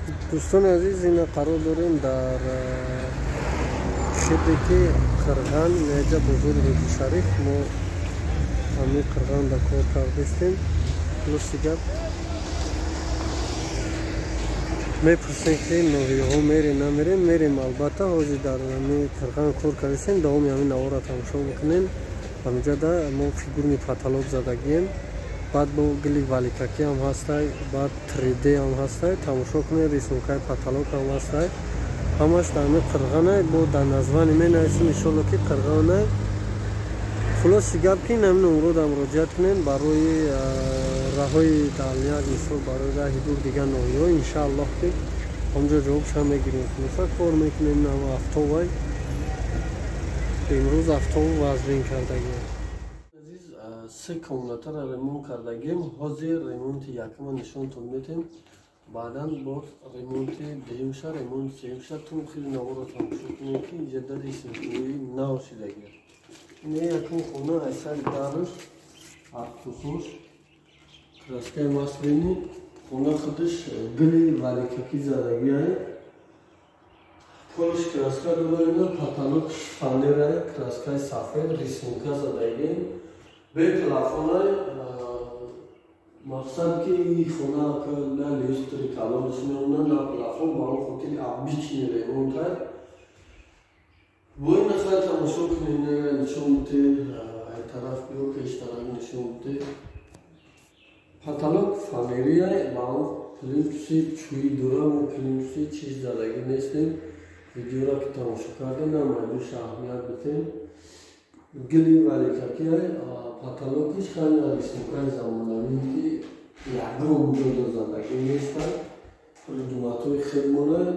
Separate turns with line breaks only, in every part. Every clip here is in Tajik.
Дӯстони азиз, ина қарор дорем дар хебеки Қирған, инаҷа бозори Ҳоҷи Шариф. Мо ҳамин Қирған да кор кардастем. Плюси гап мепурсем, ки ноҳияҳо мерем, намерем? Мерем, албатта. Ҳозир дар ҳамин Қирған кор кардастем. Давоми ҳамин наворро тамошо мекунем. Ҳаминҷа мо фигурный потолок задагием, баъд бо гили валикакӣ ҳам ҳастай, баъд 3D ҳам ҳастай. Тамошо кунед, рисункаи потолок ҳам ҳастай. Ҳамаш дар ҳамин Қирғанай. Бо дар название менависем, иншолло, ки Қирғанай. Хулоси гап, ки ҳамин номрода муроҷиат кунем барои раҳои дальняк, мисол, барои раҳи дур, дигар ноҳияҳо. Иншааллоҳ, ки ҳамҷо ҷавобша мегирем. Хулоса, кор мекунем. Автовай имрӯз автобус вазбин кардагием. Азиз, се комнатаро ремонт кардагим. Ҳозир ремонти якума нишонтон медиҳем, баъдан боз ремонти дуюмша, ремонти сеюмша. Ту хеле наворо тамошо кунем, ки иҷода рисункои нав шидагиам. Ин якум хона, айсари дарш аркусош краскаи масляный, хона худаш гили валикакӣ задагиай, полиш краска дора, потолок фанера, краскаи сафед, рисунка задагӣ, бе плафонай. Мақсад ки хона на люстри калонш меонад, на плафон, ба он хотири обычный ремонтай. Бо ин нахай тамошо кунед, нишон бутед, ай тараф биё, пештарак нишон бутед. Потолок фанерияй, ба он плинтуси чӯи дора. Мо плинтуси чиз задагӣ нестем. Видеоро ки тамошо кардем, намайдуш аҳамият битем. Гили валикакиай потолокиш, хеле рисункаи замонавӣ, ки ягон ҷода задагӣ нестанд, придуматҳои хелмонай.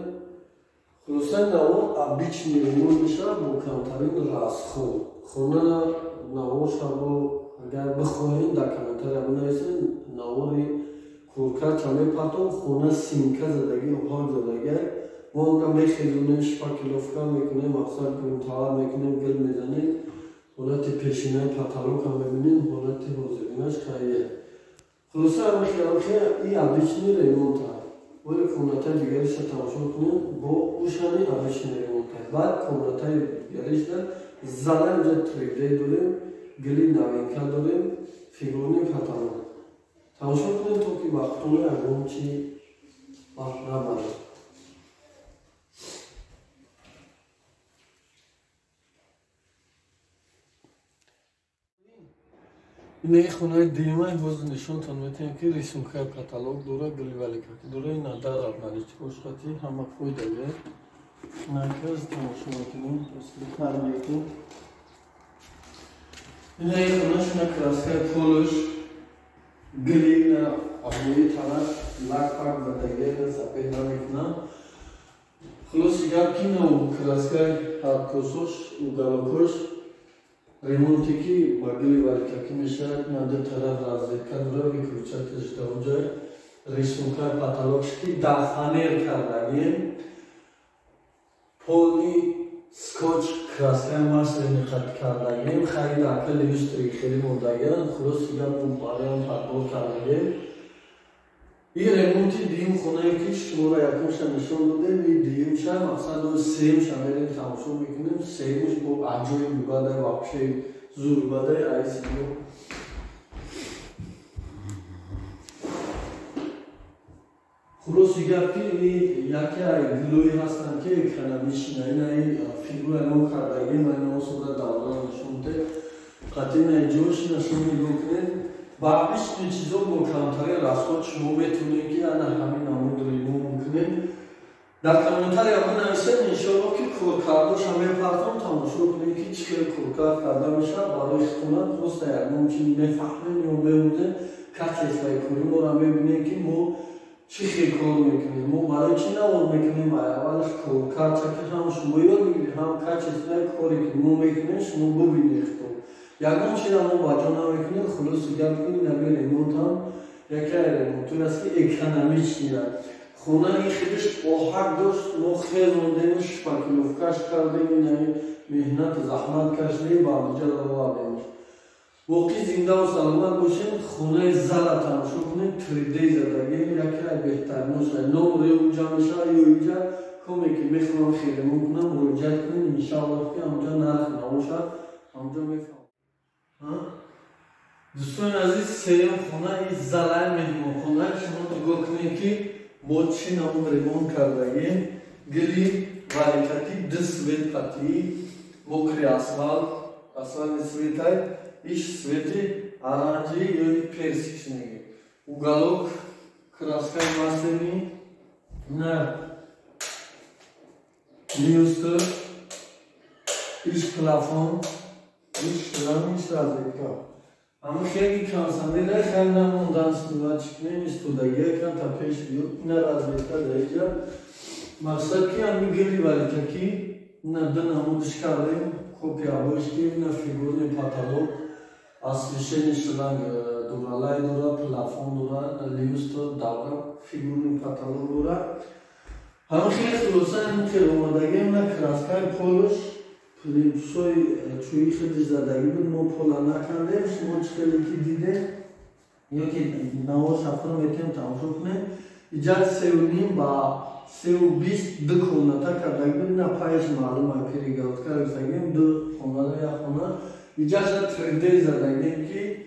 Хулосаи навор, обычный ремонт мешавад бо камтарин расход. Хона наворшаро агар бихоҳем, дар комментария бинависем, навори коркарча мепартом. Хона синка задагӣ, оҳак задагӣ. Мо онро мехезонем, шпаклёвка мекунем, мақсад грунтовать мекунем, гил мезанем. Ҳолати пешинаи потолокам мебинем, ҳолати ҳозиринаш хайя. Хулоса, ҳамихе и обычный ремонта. Вале комнатаи дигариша тамошо кунем, бо ушани обычный ремонта. Баъд комнатаи дигаришда зала, инҷа 3D дорем, гили новинка дорем, фигурный потолок. Тамошо кунем, то ки вақтона ягон чи вақт набарад. Инаи хонаи дуюмай ҳозир нишонтон метиҳем, ки рисункаи потолок дора, гили валикакӣ дора. Ина дар наличкошқати ҳама фоидага. Наказ тамошо мекунем, тар мекунем. Инаи хонаш, ина краскаи полш гили, ина обои танаш лак пак задагия, сафед намекунам. Хулоси гап, ки на краскаи ҳаркосош, уголокош, ремонте ки ба гили валикакӣ мешавад. На ду тараф розетка дора, выключателш дар онҷа, рисункаи потолокш, ки дар фанер кардагием, поли скотч, краскаи масляный қат кардагием. Харид ака люстри хеле мондагиам. Хулоси гап, бароям подбор кардагием. И ремонти дуюм хонае, ки шуморо якумша нишон додем, и дуюмша. Мақсад, сеюмша мерем, тамошо мекунем. Сеюмш бо аҷоиб бадай, вообще зур бадай айсино. Хулоси гап, ки яке ай гилои ҳастанд, ки экономична. Инаи фигура мо кардагим, ина осода давра нишон дед. Қатъи ҷошина шумо нигоҳ кунед. Ба обычный чизо бо камтарин расход шумо метавонед, ки ана ҳамин намуд ремонт кунед. Дар комментария бинависед, иншоалло, ки коркардоша мепартом. Тамошо кунед, ки чӣ хел коркард карда мешавад барои хона. Просто ягон чи мефаҳмем ё меомӯзем, качествои кори моро мебинем, ки мо чӣ хел кор мекунем. Мо барои чӣ навор мекунем? Аввалаш коркардча, ки ҳам шумо ёд мегиред, ҳам качествои коре, ки мо мекунем, шумо бубинед. Ягон чиза мо ба ҷо намекунем. Хулоси гап, ки наби ремонтам яке ремонтое аст, ки экономичный. Хонаи худаш оҳак дошт, мо хезондем, шпаклёвкаш кардем, инаи меҳнат, заҳмат кашидем, ба инҷа овардемш. Боқӣ зиндаву саломат бошем. Хонаи зала тамошо кунем, 3D задагем, яке аз беҳтариношай. Ном реунҷа мешавад ё инҷа коме ки мехоҳам хелемон кунам, муроҷиат кунем, иншааллоҳ ки ҳамҷа нарх набошад, ҳамҷа мефаҳмам. Дӯстони азиз, сеюм хона и залаи меҳмонхона. Шумо нигоҳ кунед ки мо чӣ намуд ремонт кардагем. Гили валикати ду свет қатъӣ, мокри асфалт, асфалти светай, иш свети оранҷӣ ё персик мегӯем. Уголок краскаи масляный, на люстр, иш плафон, иш шланг, иш розетка. Ама хеле консанера хеле намондан снимать кунем, истодагия кан та пеш биёд, ина розетка дар инҷа. Мақсад ки ҳамин гили валикакӣ ина ду намудиш кардем, копия обоишки, ина фигурный потолок, освещение шланг дуралай дора, плафон дора, люстр давра, фигурный потолок дора. Ҳамин хеле хулоса ҳамин хеле омадагием, на краскаи полш, плинтусҳои чӯи хеле задагӣ буд, мо пола накардем. Шумо чӣ хеле ки дидем ё ки навор шафр метавонем тамошо кунем. Иҷа 3,5 ба 3,20 ду комната кардагӣ буд, на паяш маълум а перегородка гуфтагем, ду хона як хона. Иҷаша 3D задагем ки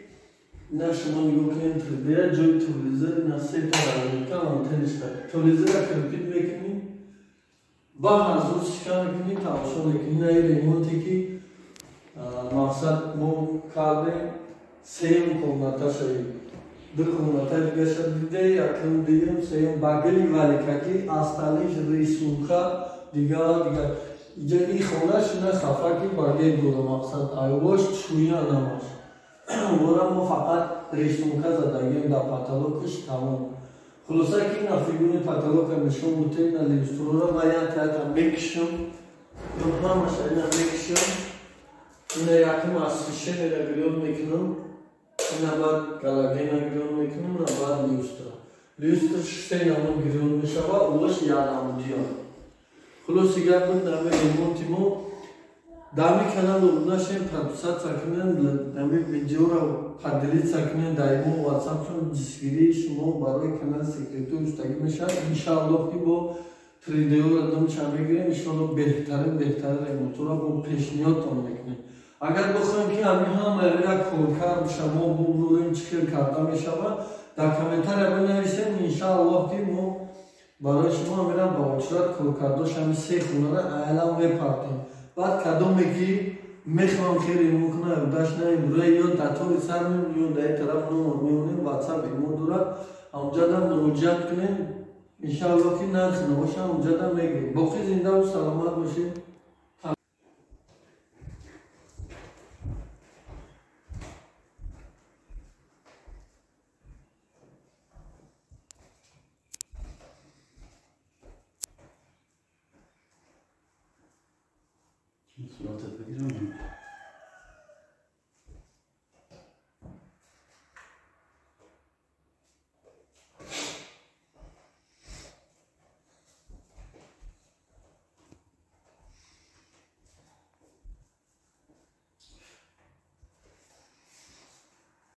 на шумо нигоҳ кунем 3D ҷои телевизор, на сета розетка, антеннашка. Телевизорро крепить мекунем, ба ҳазур шикан мекунем, тамошо мекунем. На ин ремонте ки мақсад мо кардем, сеюм комнаташа, ду комната дигаша диде, якум, дуюм, сеюм ба гили валикакӣ, асталиш рисунка, дигар дигар. Иҷа ин хона шуна хафа ки ба гел дора, мақсад айвош чӯя намаш. Бора мо фақат рисунка задагем дар потолокаш, тамом. Хулоса ки на фигурни потолока нишон бутем, на люстрора ва як таята мекишам, ҳамаша ина мекишам, ина якум освещениеро гирён мекунам, ина баъд галогена гирён мекунам, на баъд люстра. Люстр се намуд гирён мешавад, улаш як намудиён. Хулоси гап буд нами ремонти мо. Дами канал обуна шем, подписаться кунем, дами видеоро поделиться кунем, дар имо ватсапшон дастгирии шумо барои канали секретои устагӣ мешавад. Иншааллоҳ ки бо 3D-ро думча мегирем, иншоаллоҳ беҳтарин беҳтарин ремонтҳоро бо пешниҳодтон мекунем. Агар бихоҳем ки ҳамин ҳама як коркар биша, мо бубурем чӣ хел карда мешавад, дар комментария бинависем, иншааллоҳ ки мо барои шумо ҳамира ба очрат коркардош ҳамин се хонаро айлам мепартем. Баъд кадоме ки мехоҳам хеле ремонт кунам, даш наимрӯя ё дар тори сар меонем, ё дар ин тараф номер меонем, ватсап имо дорад, ҳамҷада муроҷиат кунем, иншааллоҳ ки нархи навоша ҳамҷада мегирем. Боқӣ зиндаву саломат бошед.
Сурата бигирам.